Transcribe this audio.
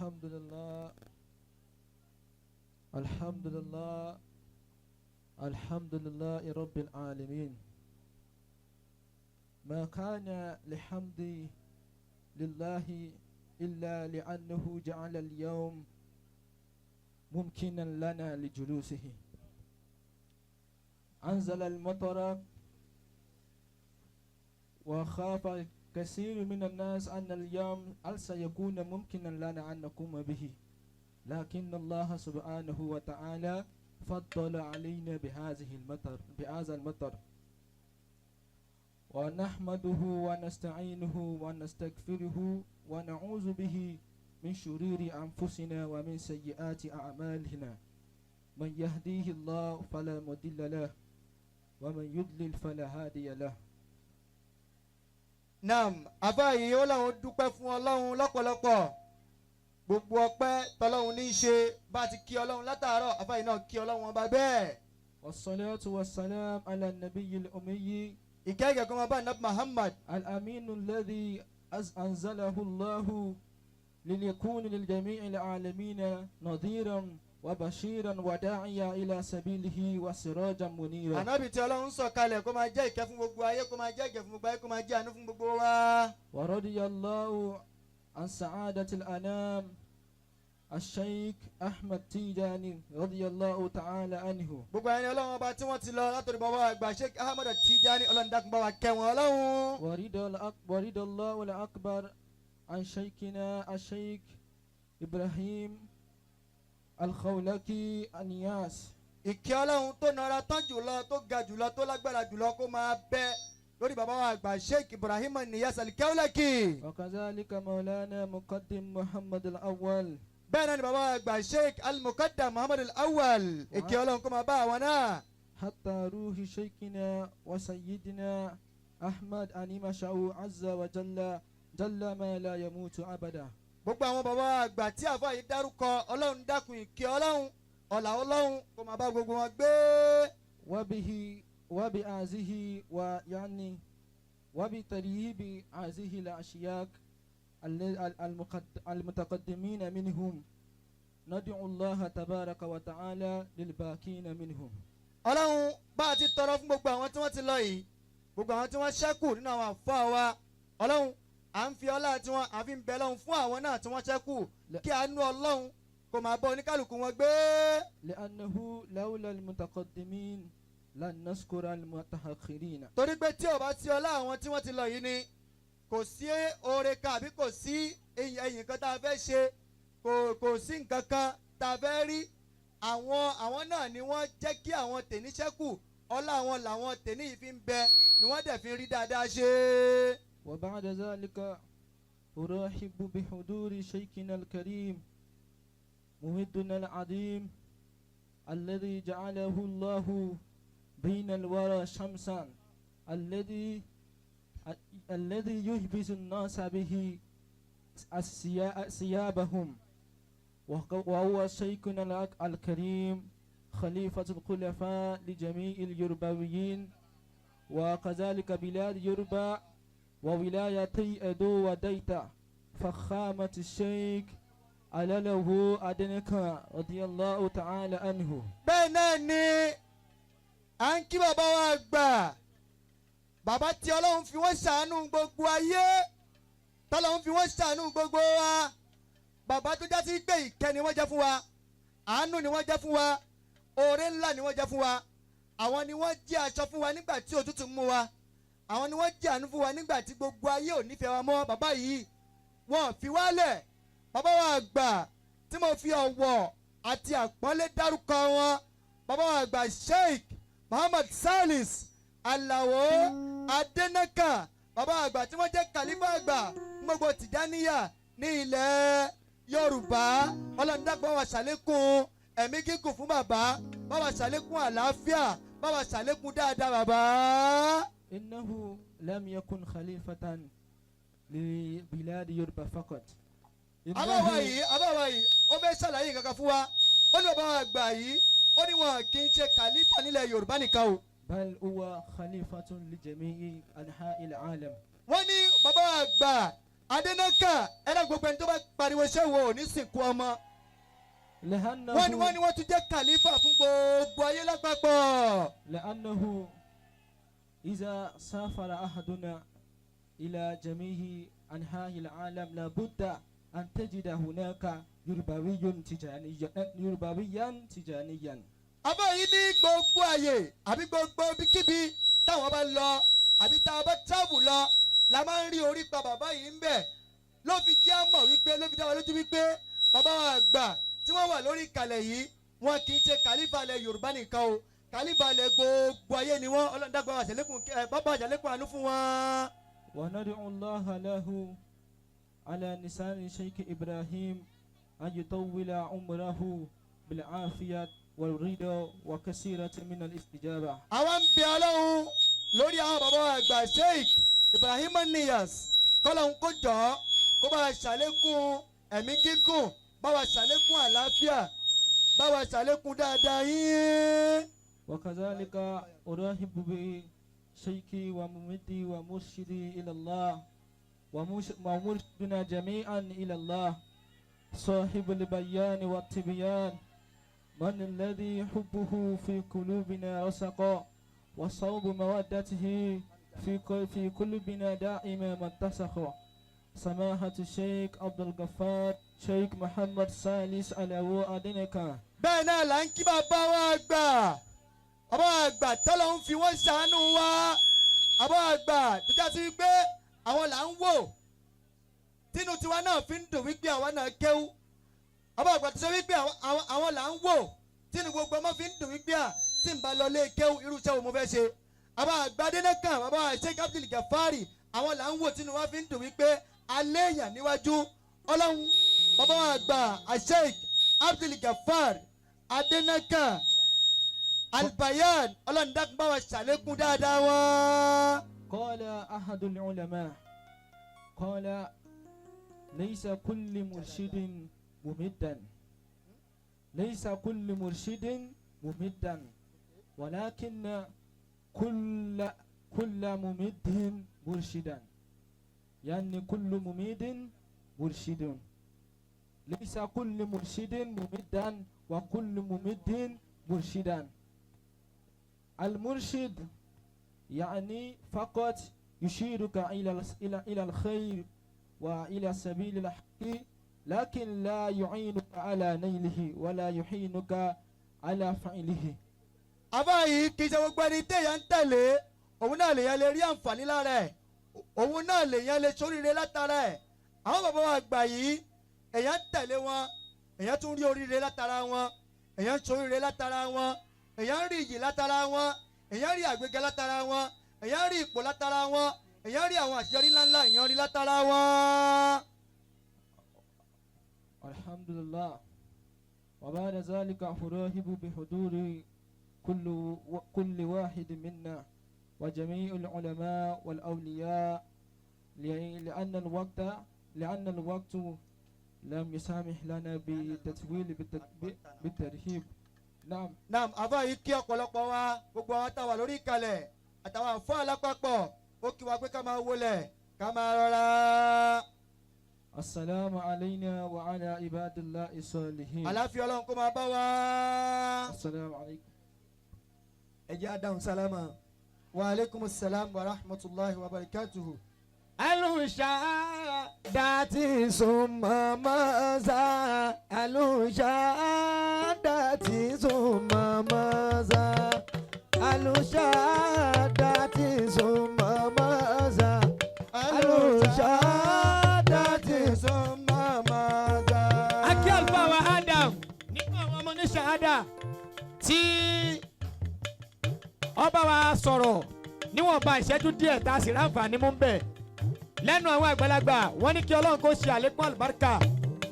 الحمد لله، الحمد لله، الحمد لله رب العالمين. ما كان لحمد لله إلا لأنه جعل اليوم ممكنا لنا لجلوسه. أنزل المطر، وخاف كثير من الناس أن اليوم هل سيكون ممكنا لنا أن نقوم به، لكن الله سبحانه وتعالى فضل علينا بهذه المطر، بهذا المطر. ونحمده ونستعينه ونستغفره ونعوذ به من شرور أنفسنا ومن سيئات أعمالنا. من يهديه الله فلا مضل له ومن يضلل فلا هادي له. Naam, àbá yìí ó láwọn dúpẹ́ fún Ọlọ́run lọ́pọ̀lọpọ̀. Gbogbo ọpẹ́ tọ́lọ́run ní í ṣe. Bá a ti kí Ọlọ́run látàárọ̀, àbá yìí náà kí Ọlọ́run ọba bẹ́ẹ̀. والصلاة والسلام على النبي الأمي Ìkẹ́ ìgẹ̀ kó máa bá Nabi Muhammad. الأمين الذي أنزله الله ليكون للجميع العالمين نذيرا وبشيرا وداعيا إلى سبيله وسراجا منيرا. Ànábì tí Ọlọ́run sọ̀ kalẹ̀ kó máa jẹ́ ìkẹ́ fún gbogbo ayé, kó máa jẹ́ ìgẹ̀ fún gbogbo ayé, kó máa jẹ́ àánú fún gbogbo wa. ورضي الله عن سعادة الأنام الشيخ أحمد تيجاني رضي الله تعالى عنه. Gbogbo ẹni Ọlọ́run ọba tí wọ́n ti lọ, látòrí bàbá wa àgbà Sheikh Ahmed Tijani, Ọlọ́run dákun bá wa kẹ́ wọn, Ọlọ́run. ورضى الله الأكبر عن شيخنا الشيخ إبراهيم الخولكي النياس. Ìkẹ́ Ọlọ́run tó nara tán jùlọ, tó ga jùlọ, tó lágbára jùlọ, kó máa bẹ lórí bàbá wa àgbà Sheikh Ibrahim Niyas Al-Kaulaki. وكذلك مولانا مقدم محمد الأول. Bẹ́ẹ̀ náà ni bàbá wa àgbà Sheikh Al-Muqaddam Muhammad Al-Awwal, ìkẹ́ Ọlọ́run kó máa bá àwọn náà. حتى روح شيخنا وسيدنا أحمد أنيمشاو عز وجل جل ما لا يموت أبدا. Gbogbo àwọn bàbá wa àgbà tí àfa yìí dárúkọ, Ọlọ́run dákun, ìkẹ́ Ọlọ́run, ọ̀là Ọlọ́run kó máa bá gbogbo wọn gbé. وبه وبهذه ويعني وبترهيب هذه الأشياء المتقدمين منهم ندعو الله تبارك وتعالى للباقين منهم. Ọlọ́run, bá a ti tọrọ fún gbogbo àwọn tí wọ́n ti lọ yìí, gbogbo àwọn tí wọ́n ṣẹ́kù nínú àwọn àfáà wa, Ọlọ́run, à ń fi ọlá tí wọ́n àfi ń bẹ lọ́hùn fún àwọn náà tí wọ́n ṣẹ́kù, kí àánú Ọlọ́run kó máa bá oníkálukú wọn gbé. لأنه لولا المتقدمين لن نذكر المتأخرين. Torí pé tí ò bá sí ọlá àwọn tí wọ́n ti lọ yìí ni, kò sí oore kan àbí kò sí ẹ̀yìn kan tá a fẹ́ ṣe, kò sí nǹkan kan tá a fẹ́ rí. Àwọn náà ni wọ́n jẹ́ kí àwọn tèní ṣẹ́kù. Ọlá àwọn làwọn tèní yìí fi ń bẹ, ni wọ́n dẹ̀ fi ń rí dáadáa ṣe. وبعد ذلك أرحب بحضور شيخنا الكريم، ممدنا العظيم، الذي جعله الله بين الورى شمسا، الذي يلبس الناس به ثيابهم، وهو شيخنا الكريم، خليفة الخلفاء لجميع اليربويين وكذلك بلاد يربا وولايتي أدو وديتا، فخامة الشيخ ألاله أدنك رضي الله تعالى عنه. Bẹ́ẹ̀ náà ni à ń kí bàbá wa àgbà, bàbá tí Ọlọ́run fi wọ́n ṣàánú gbogbo ayé, tọ́lọ́run fi wọ́n ṣàánú gbogbo wa, bàbá tó já sí pé ìkẹ́ ni wọ́n jẹ́ fún wa, àánú ni wọ́n jẹ́ fún wa, oore ńlá ni wọ́n jẹ́ fún wa. Àwọn ni wọ́n jẹ́ aṣọ fún wa nígbà tí òtútù mú wa. Àwọn ni wọ́n jẹ́ àánú fún wa nígbà tí gbogbo ayé ò nífẹ̀ẹ́ wa mọ́. Bàbá yìí, wọn fi wálẹ̀. Bàbá wa àgbà tí mo fi ọ̀wọ̀ àti àpọ́nlé dárúkọ wọn, bàbá wa àgbà Sheikh Muhammad Salis Alao Adenaka, bàbá àgbà tí wọ́n jẹ́ kàlífà àgbà fún gbogbo Tìjáníyà ní ilẹ̀ Yorùbá, Ọlọ́run dákun, bá wa ṣàlékún ẹ̀mí gígùn fún bàbá, bá wa ṣàlékún àlàáfíà, bá wa ṣàlékún dáadáa bàbá. إنه لم يكن خليفة لبلاد يربا فقط. Àbáwá yìí ó fẹ́ ṣàlàyé kankan fún wa. Ó ní bàbá wa àgbà yìí, ó ní wọn kì í ṣe kàlífà nílẹ̀ Yorùbá nìkan o. بل هو خليفة لجميع أنحاء العالم. Wọ́n ní bàbá wa àgbà Adénákà ẹ̀rọ gbogbo ẹni tó bá pariwo ṣé wo ò ní sìnkú ọmọ. لأنه Wọ́n ní wọ́n tún jẹ́ kàlífà fún gbogbo ayé lápapọ̀. لأنه إذا سافر أحدنا إلى جميع أنحاء العالم لابد أن تجد هناك يربوي تجاني يربويا تجانيا. Àbá yìí ní gbogbo àyè àbí gbogbo ibikíbi táwọn bá lọ àbí tá a bá travel lọ la máa ń rí orí pa bàbá yìí ń bẹ̀, ló fi jẹ́ àmọ̀ wípé, ló fi dá wa lójú wípé bàbá wa àgbà tí wọ́n wà lórí ìkàlẹ̀ yìí, wọn kì í ṣe kàlífà ilẹ̀ Yorùbá nìkan o, kàlífà ilẹ̀ gbogbo ayé ni wọ́n. Ọlọ́run dàgbà àṣẹlẹ́kùn ẹ bàbá àṣẹlẹ́kùn àánú fún wọn. وندعو الله له على لسان شيخ إبراهيم أن يطول عمره بالعافية والرضا وكثيرة من الاستجابة. Àwa ń bẹ Ọlọ́run lórí àwọn bàbá wa àgbà Sheikh Ibrahim Niyas, kọ́lọ́hún kó jọ kó bá wa ṣàlékún ẹ̀mí gígùn, bá wa ṣàlékún àlàáfíà, bá wa ṣàlékún dáadáa yín. وكذلك أرحب بشيخي وممدي ومرشدي إلى الله ومرشدنا جميعا إلى الله، صاحب البيان والتبيان، من الذي حبه في قلوبنا رسق وصوب مودته في قلوبنا دائما ما اتسخ، سماحة الشيخ عبد الغفار شيخ محمد سالس على أدنك. Bẹ́ẹ̀ náà là ń kí bàbá wa àgbà, bàbá wa àgbà tọ́lọ́ ń fi wọ́n ṣàánú wa, bàbá wa àgbà tó já sí wípé àwọn là ń wò tínú tiwa náà fi ń dùn wípé àwa náà kéwú, bàbá àgbà tó ṣe wípé àwọn là ń wò tínú gbogbo ọmọ fi ń dùn wípé à tí n bá lọ lé kéwú, irú iṣẹ́ wo mo fẹ́ ṣe? Bàbá àgbà Adénákàn, bàbá Sheikh Abdul Gafari, àwọn là ń wò tínú wa fi ń dùn wípé alẹ́ èèyàn níwájú Ọlọ́run. Bàbá wa àgbà Sheikh Abdul Gafar Adénákàn Albayan, Ọlọ́run dákun bá wa ṣàlékún dáadáa wọn. قال أحد العلماء، قال: ليس كل مرشد ممدا، ليس كل مرشد ممدا، ولكن كل ممد مرشدا. يعني كل مميد مرشد. ليس كل مرشد ممدا وكل ممد مرشدا. المرشد يعني فقط يشيرك إلى الخير وإلى سبيل الحق، لكن لا يعينك على نيله ولا يعينك على فعله. Àbá yìí, kì í ṣe gbogbo ẹni téèyàn ń tẹ̀lé òun náà lèèyàn lè rí àǹfààní lára ẹ̀, òun náà lèèyàn lè ṣoríire látara ẹ̀. Àwọn bàbá wa àgbà yìí, èèyàn ń tẹ̀lé wọn, èèyàn tún rí oríire látara wọn, èèyàn ń ṣoríire látara wọn, èèyàn ń rí iyì látara wọn, èèyàn ń rí àgbéga látara wọn, èèyàn ń rí ipò látara wọn, èèyàn ń rí àwọn àṣeyọrí ńláńlá, èèyàn ń rí látara wọn. الحمد لله. وبعد ذلك أرحب بحضور كل واحد منا وجميع العلماء والأولياء، لأن الوقت لم يسامح لنا بالتطويل بالترحيب. نعم. Naam, àbá yìí kí ọ̀pọ̀lọpọ̀ wa, gbogbo àwọn táwa lórí ìkàlẹ̀ àtàwọn àfọ́ alápapọ̀, ó kí wa pé ká máa wọlé, ká máa rọra. السلام علينا وعلى عباد الله الصالحين. Àláfíà Ọlọ́run kó máa bá wa. السلام عليكم. Ẹ jẹ́ adáhùn sálámà. Wa aleykum salaam wa rahmatulahi wa barakatuhu. Alushadati summa maza, alushadati summa maza, alushadati summa maza, alushadati summa maza. Akí àlùfáà wa Adam nínú àwọn ọmọ ní ṣahada tí ọba wa sọ̀rọ̀ níwọ̀nba ìṣẹ́jú díẹ̀ tá a sì ráǹfààní mú bẹ̀ lẹ́nu àwọn àgbàlagbà. Wọ́n ní kí Ọlọ́run kó ṣe àlékún àlùbáríkà.